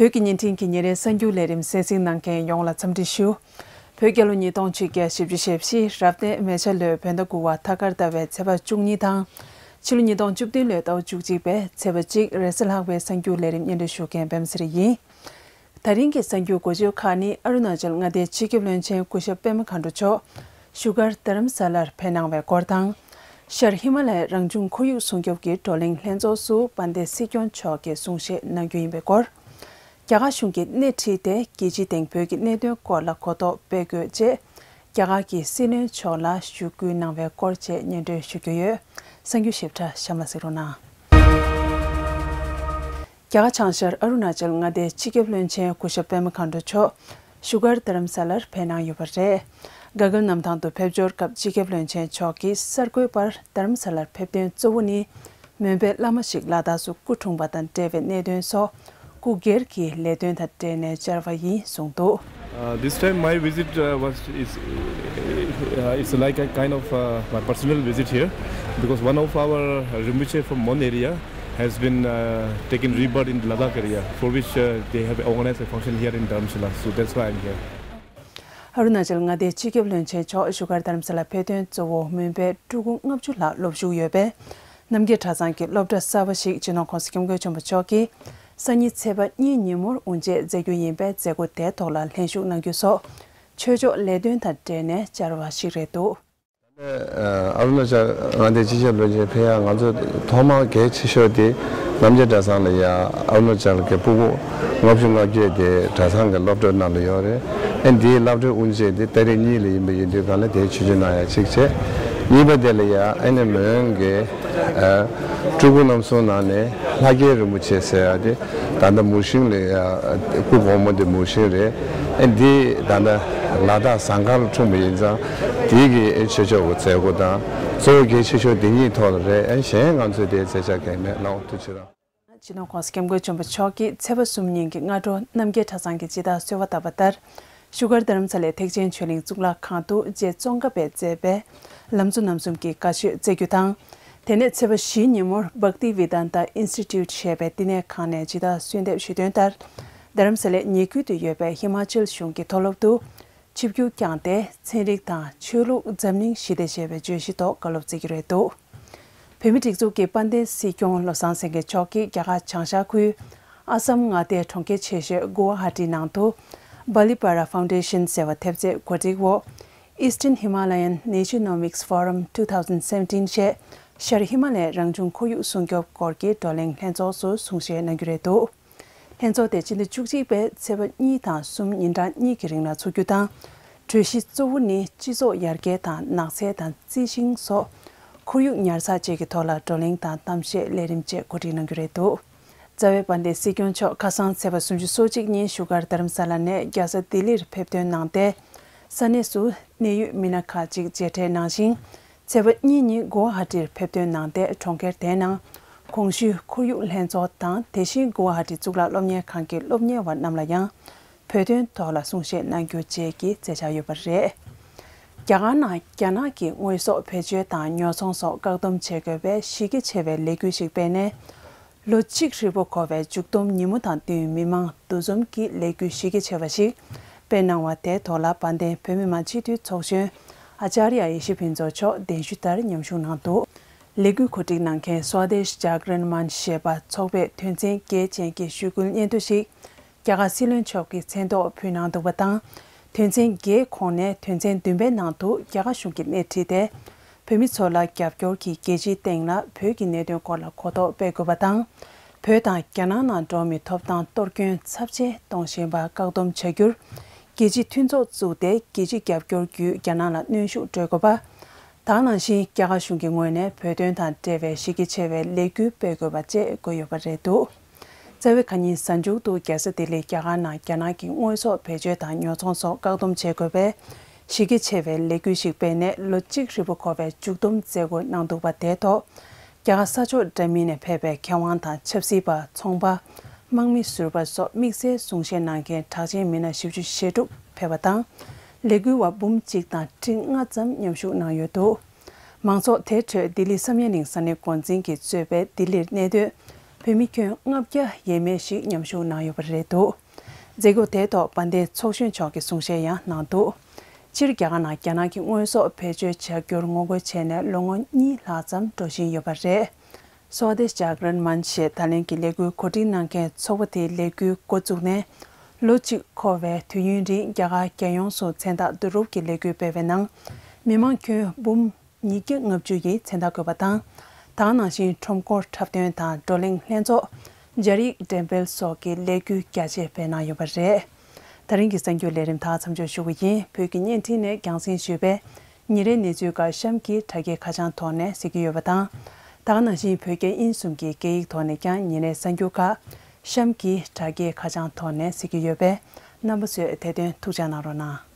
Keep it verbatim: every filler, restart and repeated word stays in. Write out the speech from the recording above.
བོད་ཀྱི་བརྙན་འཕྲིན་གྱི་ཉིན་རེའི་གསར་འགྱུར་ལས་རིམ་གསན་གཟིགས་གནང་མཁན་ཡོངས་ལ་འཚམས་འདྲི་ཞུ། བོད་རྒྱལ་ལོ་ཉིས་སྟོང་ཆིག་བརྒྱ་བཞི་བཅུ་ཞེ་བཞི་རབ་གནས་མེ་བྱ་ལོའི་བོད་ཟླ་དགུ་པ་ཐ་སྐར་ཟླ་བའི་ཚེས་པ་བཅུ་གཉིས་དང་། ཕྱི་ལོ་ཉིས་སྟོང་བཅུ་བདུན་ལོའི་ཟླ་བ་བཅུ་གཅིག་པའི་ཚེས་པ་གཅིག་རེས་གཟའ་ལྷག་པའི་གསར་འགྱུར་ལས་རིམ་སྙན་སྒྲོན་ཞུ་མཁན་པད་མ་ཚེ་རིང་ཡིན། ད་རིང་གི་གསར་འགྱུར་འགོ་བརྗོད་ཁག་ནི། ཨ་རུ་ན་ཅལ་མངའ་སྡེའི་སྤྱི་ཁྱབ་བློན་ཆེན་སྐུ་ཞབས་པད་མ་མཁའ་འགྲོ་མཆོག་བཞུགས་སྒར་རྡ་རམ་ས་ལར་ཕེབས་གནང་བའི་སྐོར་དང་། ཤར་ཧི་མ་ལ་ཡའི་རང་བྱུང་ཁོར་ཡུག་སྲུང་སྐྱོབ་ཀྱི་བགྲོ་གླེང་ལྷན་ཚོགས་སུ་དཔལ་ལྡན་སྲིད་སྐྱོང་མཆོག་གིས་གསུང་བཤད་གནང་རྒྱུ་ཡིན་པའི་སྐོར། རྒྱ་གར་གཞུང་གིས་སྣེ་ཁྲིད་དེ་རྒྱལ་སྤྱིའི་སྟེང་བོད་ཀྱི་གནད་དོན་སྐོར་ལ་གོ་རྟོགས་སྤེལ་དགོས་ཅེས། རྒྱ་གར་གྱི་སྲིད་བློན་མཆོག་ལ་ཞུ་སྐུལ་གནང་བའི་སྐོར་བཅས་སྙན་སྒྲོན་ཞུ་རྒྱུ་ཡོད། གསར་འགྱུར་ཞིབ་ཕྲ་གཤམ་ལ་གཟིགས་རོགས་གནང་། རྒྱ་གར་བྱང་ཤར་ཨ་རུ་ན་ཅལ་མངའ་སྡེའི་སྤྱི་ཁྱབ་བློན་ཆེན་སྐུ་ཞབས་པད་མ་མཁའ་འགྲོ་མཆོག་བཞུགས་སྒར་རྡ་རམ་ས་ལར་ཕེབས་གནང་ཡོད་པ་རེད། གྷ་གྷལ་གནམ་ཐང་དུ་ཕེབས་འབྱོར་སྐབས་སྤྱི་ཁྱབ་བློན་ཆེན་མཆོག་གིས་གསར་འགོད་པར་རྡ་རམ་ས་ལར་ཕེབས་དོན་གཙོ་བོ་ནི། མོན་པའི་བླ་མ་ཞིག་ལ་དྭགས་སུ་སྐུ་འཁྲུངས་པ་དང་འབྲེལ་བའི་གནད་དོན་སོགས་སྐུ་སྒེར་གྱི་ལས་དོན་དང་འབྲེལ་ནས་བཅར་བ་ཡིན་གསུངས་འདུག། Uh, this time my visit uh, was is uh, it's like a kind of uh, my personal visit here because one of our Rinpoche from Mon area has been uh, taken rebirth in Ladakh area for which uh, they have organized a function here in Dharamshala. So that's why I'm here. ཨ་རུ་ན་ཅལ་མངའ་སྡེའི་སྤྱི་ཁྱབ་བློན་ཆེན་མཆོག་བཞུགས་སྒར་རྡ་རམ་ས་ལ་ཕེབས་དོན་གཙོ་བོ་མོན་པའི་ཕྲུ་གུ་ལྔ་བཅུ་ལྷག་སློབ་ཞུགས་ཡོད་པའི་རྣམ་རྒྱལ་གྲྭ་ཚང་གི་སློབ་གྲྭ་གསར་པ་ཞིག་སྤྱི་ནོར་༸གོང་ས་༸སྐྱབས་མགོན་ཆེན་པོ་མཆོག་གིས་སང་ཉིན་ཚེས་པ་གཉིས་ཉིན་མོར་དབུ་འབྱེད་མཛད་རྒྱུ་ཡིན་པས་མཛད་སྒོ་དེའི་ཐོག་ལ་ལྷན་ཞུགས་གནང་རྒྱུ་སོགས་ཆོས་ཕྱོགས་ལས་དོན་དང་འབྲེལ་ནས་བཅར་བ་ཞིག་རེད་འདུག། ཨ་རུ་ན་ཅལ་མངའ་སྡེའི་སྤྱི་ཁྱབ་བློན་ཆེན་ཕེབས་ཡག་ང་ཚོ་ཐོག་མར་གལ་ཆེ་ཤོས་དེ་རྣམ་རྒྱལ་གྲྭ་ཚང་ལ་ཡ་ཨ་རུ་ན་ཅལ་གྱི་ཕྲུ་གུ་ལྔ་བཅུ་ང་བརྒྱད་དེ་གྲྭ་ཚང་གི་སློབ་གྲྭ་ནང་ལ་ཡོད་རེད། ཨ་འདིའི་སློབ་གྲྭའི་དབུ་འབྱེད་དེ་ཏ་རིག་གཉིས་ལ་ཡིན་པ་ཡིན་དུས་གང་ལ་དེའི་ཆོས་ཕྱོགས་གནང་ཡ་གཅིག་བྱས། གཉིས་པ་དེ་ལ་ཡ་ཨ་ནི་མོན་གྱི་ཨ་ཕྲུ་གུ་རྣམ་གསུམ་ནང་ནས་ལྷ་རྒྱལ་རིན་པོ་ཆེ་ཟེར་ཡ་དེ་ད་ལྟ་མུ་ཤིང་ལ་ཡ་སྐུ་གོང་མ་དེ་མུ་ཤིང་རེད། ཨ་འདི་ད་ལྟ་ལ་དྭགས་ཟངས་དཀར་ལ་འཁྲུངས་པ་ཡིན་ཙང་དེའི་གི་ཨ་ཆོས་ཕྱོགས་ཀྱི་མཛད་སྒོ་དང་གཙོ་བོ་གལ་ཆེ་ཤོས་དེ་གཉིས་ཐོག་ལ་རེད། ཨ་གཞན་ང་ཚོས་དེའི་མཛད་འཆར་གང་མེད། ལགས་འོ་ཐུགས་རྗེ་ཆེ་གནང་། སྤྱི་ནོར་༸གོང་ས་༸སྐྱབས་མགོན་ཆེན་པོ་མཆོག་གིས་ཚེས་པ་གསུམ་ཉིན་གྱི་སྔ་དྲོ་རྣམ་རྒྱལ་གྲྭ་ཚང་གི་སྤྱི་བཏང་གསོལ་བ་བཏབ་པ་ལྟར། བཞུགས་སྒར་རྡ་རམ་ས་ལའི་ཐེག་ཆེན་ཆོས་གླིང་གཙུག་ལག་ཁང་དུ་རྗེ་ཙོང་ཁ་པས་མཛད་པའི་ལམ་གཙོ་རྣམ་གསུམ་གྱི་བཀའ་ཆོས་སྩལ་རྒྱུ་དང་། དེ་ནས་ཚེས་པ་བཞི་ཉིན་མོར་Bhakti Vedanta Institute ཞེས་པའི་བསྟི་གནས་ཁང་ནས་ཇི་ལྟར་གསོལ་འདེབས་ཞུས་དོན་ལྟར། རྡ་རམ་ས་ལའི་ཉེ་ཁུལ་དུ་ཡོད་པའི་ཧི་མ་ཅལ་གཞུང་གི་མཐོ་སློབ་ཏུ། ཆིབས་བསྒྱུར་བསྐྱངས་ཏེ་ཚན་རིག་དང་ཆོས་ལུགས་འཛམ་གླིང་ཞི་བདེ་ཞེས་པའི་བརྗོད་གཞི་ཐོག་བཀའ་སློབ་སྩལ་རྒྱུ་རེད་འདུག། བོད་མིའི་སྒྲིག་འཛུགས་ཀྱི་དཔལ་ལྡན་སྲིད་སྐྱོང་བློ་བཟང་སེང་གེ་མཆོག་གིས་རྒྱ་གར་བྱང་ཤར་ཁུལ་ཨ་སམ་མངའ་སྡེའི་གྲོང་ཁྱེར་ཆེ་ཤོས་གུ་ཝ་ཧ་ཏི་ནང་དུ་Balipara Foundation ཟེར་བ་ཐེབས་རྩའི་གོ་སྒྲིག་འོག་Eastern Himalayan Nature Forum two thousand seventeen ཞེས་ཤར་ཧི་མ་ལ་ཡའི་རང་བྱུང་ཁོར་ཡུག་སྲུང་སྐྱོབ་སྐོར་གྱི་བགྲོ་གླེང་ལྷན་ཚོགས་སུ་གསུང་བཤད་གནང་རྒྱུ་རེད་འདུག། ལྷན་ཚོགས་དེ་སྤྱི་ཟླ་བཅུ་གཅིག་པའི་ཚེས་པ་གཉིས་དང་གསུམ་ཉིན་གྲངས་གཉིས་ཀྱི་རིང་ལ་ཚོགས་རྒྱུ་དང་། གྲོས་གཞི་གཙོ་བོ་ནི་སྤྱི་ཚོགས་ཡར་རྒྱས་དང་ནགས་ཚལ་དང་རྩི་ཤིང་སོགས་ཁོར་ཡུག་ཉར་ཚགས་བཅས་ཀྱི་ཐོག་ལ་བགྲོ་གླེང་དང་གཏམ་བཤད་ལས་རིམ་བཅས་གོ་སྒྲིག་གནང་རྒྱུ་རེད་འདུག། རྩ་བའི་དཔལ་ལྡན་སྲིད་སྐྱོང་མཆོག་ཁ་སང་ཚེས་པ་སུམ་ཅུ་སོ་གཅིག་ཉིན་བཞུགས་སྒར་རྡ་རམ་ས་ལ་ནས་རྒྱལ་ས་ལྡི་ལིར་ཕེབས་ཐོན་གནང་སྟེ། ས་གནས་སུ་གནད་ཡོད་མི་སྣ་ཁག་ཅིག་མཇལ་འཕྲད་གནང་ཞིང་། ཚེས་པ་གཉིས་ཉིན་གུ་ཝ་ཧ་ཏིར་ཕེབས་ཐོན་གནང་སྟེ། གྲོང་ཁྱེར་དེའི་ནང་གོང་ཞུས་ཁོར་ཡུག་ལྷན་ཚོགས་དང་། དེ་བཞིན་གུ་ཝ་ཧ་ཏི་གཙུག་ལག་སློབ་གཉེར་ཁང་གི་སློབ་གཉེར་བ་རྣམས་ལ་ཡང་བོད་དོན་ཐོག་ལ་གསུང་བཤད་གནང་རྒྱུ་བཅས་ཀྱི་མཛད་འཆར་ཡོད་པ་རེད། རྒྱ་གར་ནང་རྒྱ་ནག་གི་དངོས་ཟོག་བེད་སྤྱོད་དང་ཉོ་ཚོང་སོགས་བཀག་སྡོམ་བྱེད་དགོས་པའི་གཞི་རྒྱ་ཆེ་བའི་ལས་འགུལ་ཞིག་སྤེལ་ནས། ལོ་གཅིག་ཧྲིལ་པོ་འཁོར་བའི་མཇུག་སྡོམ་ཉིན་མོ་དང་བསྟུན། མི་མང་འདུ་འཛོམས་ཀྱི་ལས་འགུལ་གཞི་རྒྱ་ཆེ་བ་ཞིག་སྤེལ་གནང་བ་དེའི་ཐོག་ལ། དཔལ་ལྡན་བོད་མི་མང་སྤྱི་འཐུས་ཚོགས་གཞོན་ཨ་ཅཱརྱ་ཡེ་ཤེས་ཕུན་ཚོགས་མཆོག་གདན་ཞུ་ལྟར་མཉམ་ཞུགས་གནང་འདུག། ལས་འགུལ་གོ་སྒྲིག་གནང་མཁན་Swadesh Jagran Manch ཞེས་པ་ཚོགས་པས་དོན་ཚན་བརྒྱད་ཅན་གྱི་ཞུ་སྐུལ་སྙན་ཐོ་ཞིག་རྒྱ་གར་སྲིད་བློན་མཆོག་གི་མཚན་ཐོག་ཕུལ་གནང་འདུག་པ་དང་། དོན་ཚན་བརྒྱད་ཁོངས་ནས་དོན་ཚན་བདུན་པའི་ནང་དུ་རྒྱ་གར་གཞུང་གིས་སྣེ་ཁྲིད་དེ། བོད་མི་ཚོ་ལ་རྒྱབ་སྐྱོར་གྱིས་རྒྱལ་སྤྱིའི་སྟེང་ལ་བོད་ཀྱི་གནད་དོན་སྐོར་ལ་གོ་རྟོགས་སྤེལ་དགོས་པ་དང་། བོད་དང་རྒྱ་ནག་ནང་འགྲོ་བ་མིའི་ཐོབ་ཐང་གཏོར་སྐྱོན་ཚབས་ཆེན་གཏོང་བཞིན་པ་བཀག་སྡོམ་བྱ་རྒྱུར། རྒྱལ་སྤྱིའི་མཐུན་ཚོགས་བཙུགས་ཏེ་རྒྱལ་སྤྱིའི་རྒྱབ་སྐྱོར་བརྒྱུད་རྒྱ་ནག་ལ་གནོན་ཤུགས་སྤྲོད་དགོས་པ། དེ་ནང་བཞིན་རྒྱ་གར་གཞུང་གི་ངོས་ནས་བོད་དོན་དང་འབྲེལ་བའི་གཞི་རྒྱ་ཆེ་བའི་ལས་འགུལ་སྤེལ་དགོས་པ་བཅས་བཀོད་ཡོད་པ་རེད་འདུག། རྩ་བའི་ཁ་ཉིན་གཟའ་མཇུག་ཏུ་རྒྱལ་ས་ལྡི་ལིར་རྒྱ་གར་ནང་རྒྱ་ནག་གི་དངོས་ཟོག་བེད་སྤྱོད་དང་ཉོ་ཚོང་སོགས་བཀག་སྡོམ་བྱེད་དགོས་པའི་གཞི་རྒྱ་ཆེ་བའི་ལས་འགུལ་ཞིག་སྤེལ་ནས་ལོ་གཅིག་ཧྲིལ་པོ་འཁོར་བའི་མཇུག་སྡོམ་མཛད་སྒོ་གནང་འདུག་པ་དེའི་ཐོག་རྒྱ་གར་ས་ཕྱོགས་འདྲ་མིན་ནས་ཕེབས་པའི་མཁས་དབང་དང་ཆབ་སྲིད་པ། ཚོང་པ། དམག་མི་ཟུར་པ་སོགས་དམིགས་བསལ་གསུང་བཤད་གནང་མཁན་གྲགས་ཅན་མི་སྣ་བཞི་བཅུ་ཞེ་དྲུག་ཕེབས་པ་དང་། ལས་འགུལ་བ་འབུམ་གཅིག་དང་ཁྲི་ལྔ་ཙམ་མཉམ་ཞུགས་གནང་ཡོད་འདུག། མང་ཚོགས་དེའི་ཁྲོད་ལྡི་ལི་བསམ་ཡས་གླིང་ས་གནས་འགོ་འཛིན་གྱིས་གཙོས་པའི་ལྡི་ལིར་གནས་སྡོད་ བོད་མི་ཁྱོན་ལྔ་བརྒྱ་ཡས་མས་ཤིག་མཉམ་ཞུགས་གནང་ཡོད་པ་རེད་འདུག། མཛད་སྒོ་དེའི་ཐོག་དཔལ་ལྡན་ཚོགས་གཞོན་མཆོག་གིས་གསུང་བཤད་ཡང་གནང་འདུག། སྤྱིར་རྒྱ་གར་ནང་རྒྱ་ནག་གི་དངོས་ཟོག་བེད་སྤྱོད་བྱ་རྒྱུར་ངོ་རྒོལ་བྱས་ནས་ལོ་ངོ་གཉིས་ལྷག་ཙམ་འགྲོ་བཞིན་ཡོད་པ་རེད། སོ་དེཤ་ཇཱ་ག་རན་མན་ཆི་ཞེས་ད་ལན་གྱི་ལས་འགུལ་གོ་སྒྲིག་གནང་མཁན་ཚོགས་པ་དེའི་ལས་འགུལ་འགོ་བཙུགས་ནས་ལོ་གཅིག་འཁོར་བའི་དུས་ཡུན་རིང་རྒྱ་གར་རྒྱལ་ཡོངས་སུ་མཚན་རྟགས་བསྡུ་རུབ་ཀྱི་ལས་འགུལ་སྤེལ་བའི་ནང་། མི་མང་ཁྱོན་འབུམ་ཉིས་བརྒྱ་ལྔ་བཅུ་ཡིས་མཚན་རྟགས་བཀོད་པ་དང་། ད་ག་ནང་བཞིན་ཁྲོམ་སྐོར་འཁྲབ་སྟོན་དང་བགྲོ་གླེང་ལྷན་ཚོགས། སྦྱར་ཡིག་འགྲེམས་སྤེལ་སོགས་ཀྱི་ལས་འགུལ་རྒྱ་ཆེ་སྤེལ་གནང་ཡོད་པ་རེད། ད་རིང་གི་གསར་འགྱུར་ལས་རིམ་དག་མཚམས་འཇོག་ཞུ་གི་ཡིན། བོད་ཀྱི་བརྙན་འཕྲིན་ནས་རྒྱང་སྲིང་ཞུས་པའི་ཉིན་རེའི་གནས་ཚུལ་ཁག་གཤམ་གྱི་དྲ་རྒྱའི་ཁ་བྱང་ཐོག་ནས་གཟིགས་ཀྱི་ཡོད་པ་དང་། ད་ག་ནང་བཞིན་བོད་རྒྱ་དབྱིན་གསུམ་གྱི་སྐད་ཡིག་ཐོག་ནས་ཀྱང་ཉིན་རེའི་གསར་འགྱུར་ཁག་གཤམ་གྱི་དྲ་རྒྱའི་ཁ་བྱང་ཐོག་ནས་གཟིགས་ཀྱི་ཡོད་པས། རྣམ་པ་ཚོས་དེ་དོན་ཐུགས་འཇགས་གནང་རོགས་གནང་།